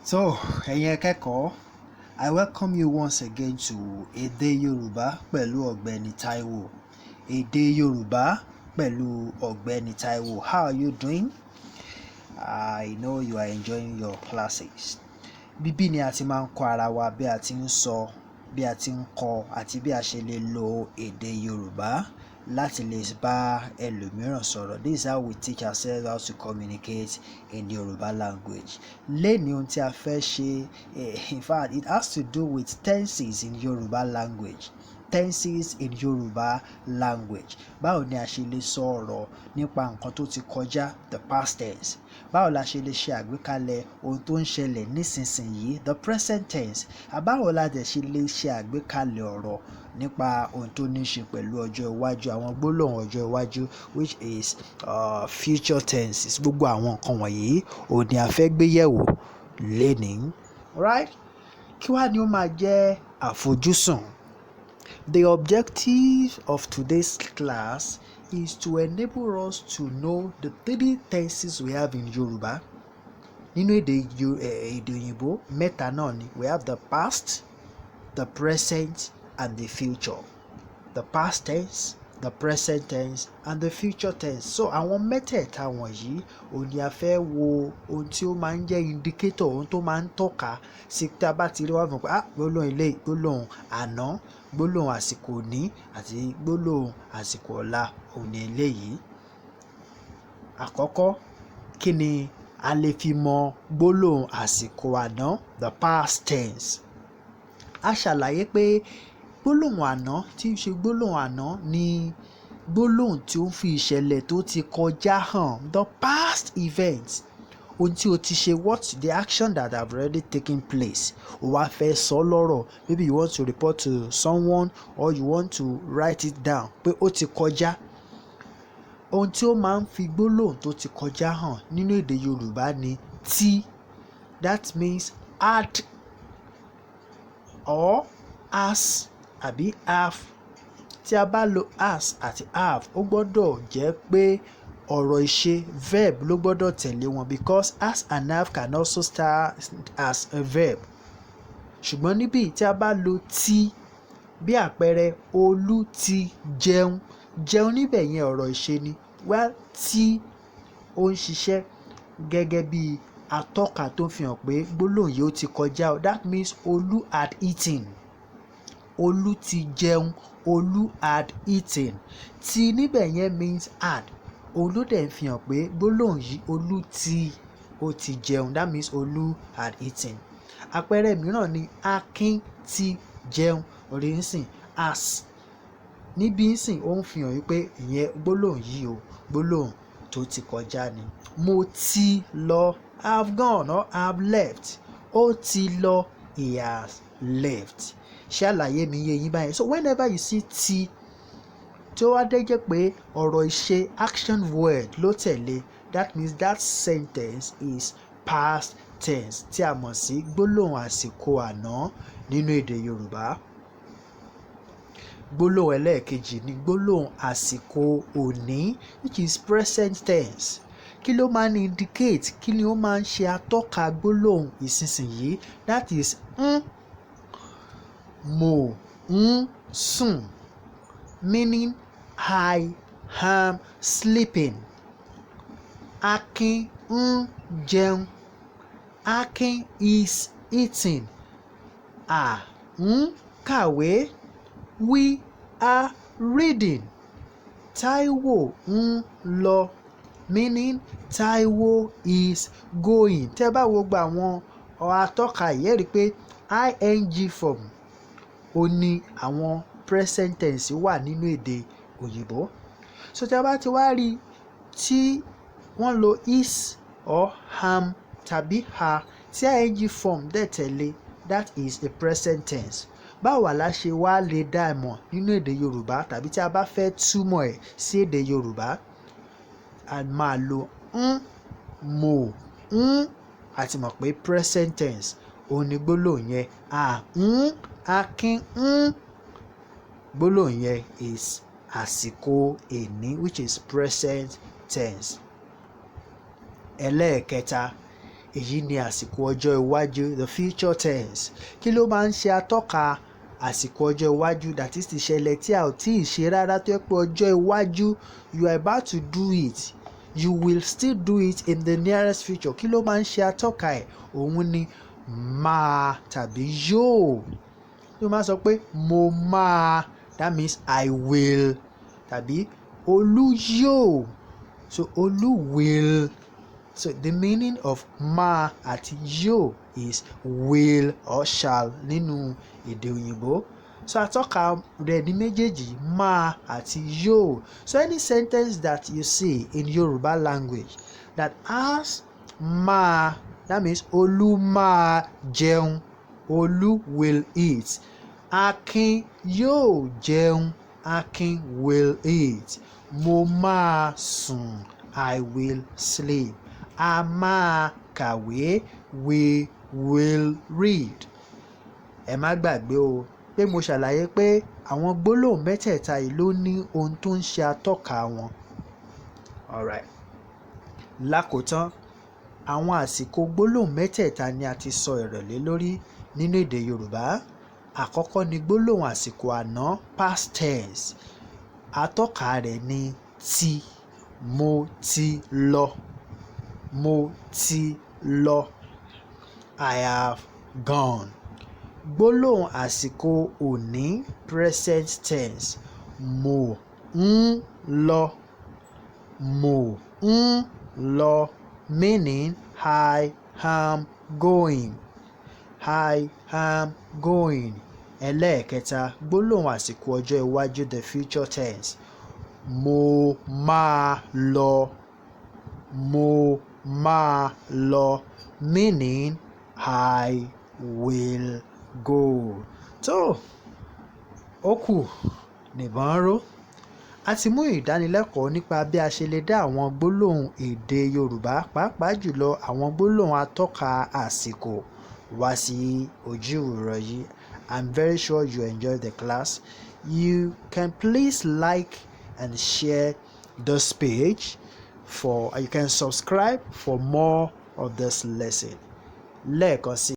So, ẹ̀yin akẹ́kọ̀ọ́, I welcome you once again to Èdè Yorùbá pẹ̀lú Ọ̀gbẹ́ni Taiwo. Èdè Yorùbá pẹ̀lú Ọ̀gbẹ́ni Taiwo. How are you doing? I know you are enjoying your classes. Bíbí ni a ti máa ń kọ́ ara wa bí a ti ń sọ, bí a ti ń kọ àti bí a ṣe lè lo èdè Yorùbá láti lè bá ẹlòmíràn sọ̀rọ̀. This is how we teach ourselves how to communicate in Yoruba language. Lénìí, ohun tí a fẹ́ ṣe, in fact, it has to do with tenses in Yoruba language. Tenses in Yoruba language. Báwo ni a ṣe lè sọ ọ̀rọ̀ nípa nǹkan tó ti kọjá, the past tense? Báwo la ṣe lè ṣe àgbékalẹ̀ ohun tó ń ṣẹlẹ̀ nísinsìnyí, the present tense? Báwo la dẹ̀ ṣe lè ṣe àgbékalẹ̀ ọ̀rọ̀ nípa ohun tó ní ṣe pẹ̀lú ọjọ́ iwájú, àwọn gbólóhùn ọjọ́ iwájú, which is future tenses? Gbogbo àwọn nǹkan wọ̀nyí òun ni a fẹ́ gbé yẹ̀wò lénìí. Right? Kí wá ni ó máa jẹ́ àfojúsùn? The objective of today's class is to enable us to know the three tenses we have in Yoruba. Nínú èdè òyìnbó, mẹ́ta náà ni. We have the past, the present and the future. The past tense, the present tense and the future tense. So àwọn mẹ́tẹ̀ẹ̀ta wọ̀nyí òun ni a fẹ́ wo ohun tí ó máa ń jẹ́ indicator, ohun tó máa ń tọ́ka sí tí a bá ti rí wá fún pé, ah, gbólóhùn eléyìí, gbólóhùn àná, gbólóhùn àsìkò òní àti gbólóhùn àsìkò ọ̀la òun ni eléyìí. Àkọ́kọ́, kí ni a lè fi mọ gbólóhùn àsìkò àná, the past tense? A ṣàlàyé pé gbólóhùn àná, tí ń ṣe gbólóhùn àná, ni gbólóhùn tí ó ń fi ìṣẹ̀lẹ̀ tó ti kọjá hàn, the past event, ohun tí o ti ṣe, what the action that have already taken place. O wá fẹ́ sọ lọ́rọ̀, maybe you want to report to someone or you want to write it down pé ó ti kọjá. Ohun tí ó máa ń fi gbólóhùn tó ti kọjá hàn nínú èdè Yorùbá ni ti. That means had or has àbí have. Tí a bá lo has àti have, ó gbọ́dọ̀ jẹ́ pé ọ̀rọ̀ ìṣe, verb, ló gbọ́dọ̀ tẹ̀lé wọn, because has and have can also start as a verb. Ṣùgbọ́n níbí, tí a bá lo ti, bí àpẹẹrẹ, Olú ti jẹun. Jẹun níbẹ̀ yẹn, ọ̀rọ̀ ìṣe ni. Well, tí ó ń ṣiṣẹ́ gẹ́gẹ́ bí atọ́ka tó fi hàn pé gbólóhùn yìí ó ti kọjá. That means Olú had eaten. Olú ti jẹun. Olú had eaten. Ti níbẹ̀ yẹn means had. Òun ló dẹ̀ ń fi hàn pé gbólóhùn yìí, Olú ti, ó ti jẹun. That means Olú had eaten. Àpẹẹrẹ mìíràn ni Akin ti jẹun. Orí ń sìn has níbí ń sìn, ó ń fi hàn wípé ìyẹn gbólóhùn yìí o, gbólóhùn tó ti kọjá ni. Mo ti lọ, have gone or have left. Ó ti lọ, he has left. Ṣé àlàyé mi yé yín báyìí? So whenever you see ti, tí ó wá dé jẹ́ pé ọ̀rọ̀ ìṣe, action word, ló tẹ̀lé, that means that sentence is past tense, tí a mọ̀ sí gbólóhùn àsìkò àná nínú èdè Yorùbá. Gbólóhùn ẹlẹ́ẹ̀kejì ni gbólóhùn àsìkò òní, which is present tense. Kí ló máa ń indicate, kí ni ó máa ń ṣe atọ́ka gbólóhùn ìsinsìnyí? That is ń. Mò ń sùn, meaning I am sleeping. Akin ń jẹun. Akin is eating. À ń kàwé. We are reading. Táíwò ń lọ, meaning Taiwo is going. Tẹ́ bá wo gbogbo àwọn atọ́ka yìí, ẹ rí i pé ing form ó ní àwọn present tense wà nínú èdè òyìnbó. So tí a bá ti wá rí tí wọ́n lo is or am tàbí are, tí ing form dẹ̀ tẹ̀lé, that is a present tense. Báwo la ṣe wá lè dá ẹ mọ̀ nínú èdè Yorùbá, tàbí tí a bá fẹ́ túmọ̀ ẹ̀ sí èdè Yorùbá? A máa lo ń, mò ń. A ti mọ̀ pé present tense òun ni gbólóhùn yẹn. À ń, Akin ń. Gbólóhùn yẹn is àsìkò èní, which is present tense. Ẹlẹ́ẹ̀kẹta, Èyí ni àsìkò ọjọ́ iwájú, the future tense. Kí ló máa ń ṣe atọ́ka àsìkò ọjọ́ iwájú? That is, ìṣẹ̀lẹ̀ tí a ò tíì ṣe rárá tó jẹ́ pé ọjọ́ iwájú, you are about to do it. You will still do it in the nearest future. Kí ló máa ń ṣe atọ́ka ẹ̀? Òun ni máa tàbí yóò. Tí o máa sọ pé mo máa, that means I will, tàbí Olú yóò. So Olú will. So the meaning of máa àti yóò is will or shall nínú èdè òyìnbó. So atọ́ka rẹ̀ ní méjèèjì, máa àti yóò. So any sentence that you see in Yoruba language that has máa, that means Olú máa jẹun. Olú will eat. Akin yóò jẹun. Akin will eat. Mo máa sùn. I will sleep. A máa kàwé. We will read. Ẹ má gbàgbé o pé mo ṣàlàyé pé àwọn gbólóhùn mẹ́tẹ̀ẹ̀ta yìí ló ní ohun tó ń ṣe atọ́ka wọn. Alright. Lákòótán, àwọn àsìkò gbólóhùn mẹ́tẹ̀ẹ̀ta ni a ti sọ ọ̀rọ̀ lé lórí nínú èdè Yorùbá. Àkọ́kọ́ ni gbólóhùn àsìkò àná, past tense. Atọ́ka rẹ̀ ni ti. Mo ti lọ. Mo ti lọ. I have gone. Gbólóhùn àsìkò òní, present tense. Mò ń lọ. Mò ń lọ, meaning I am going. I am going. Ẹlẹ́ẹ̀kẹta, gbólóhùn àsìkò ọjọ́ iwájú, the future tense. Mo máa lọ. Mo máa lọ, meaning I will go. Tó, ó kù nìbọn ró. A ti mú ìdánilẹ́kọ̀ọ́ nípa bí a ṣe lè dá àwọn gbólóhùn èdè Yorùbá, pàápàá jùlọ àwọn gbólóhùn atọ́ka àsìkò, wá sí ojú ìwòran yìí. I'm very sure you enjoyed the class. You can please like and share this page for you can subscribe for more of this lesson. Lẹ́ẹ̀kan sí.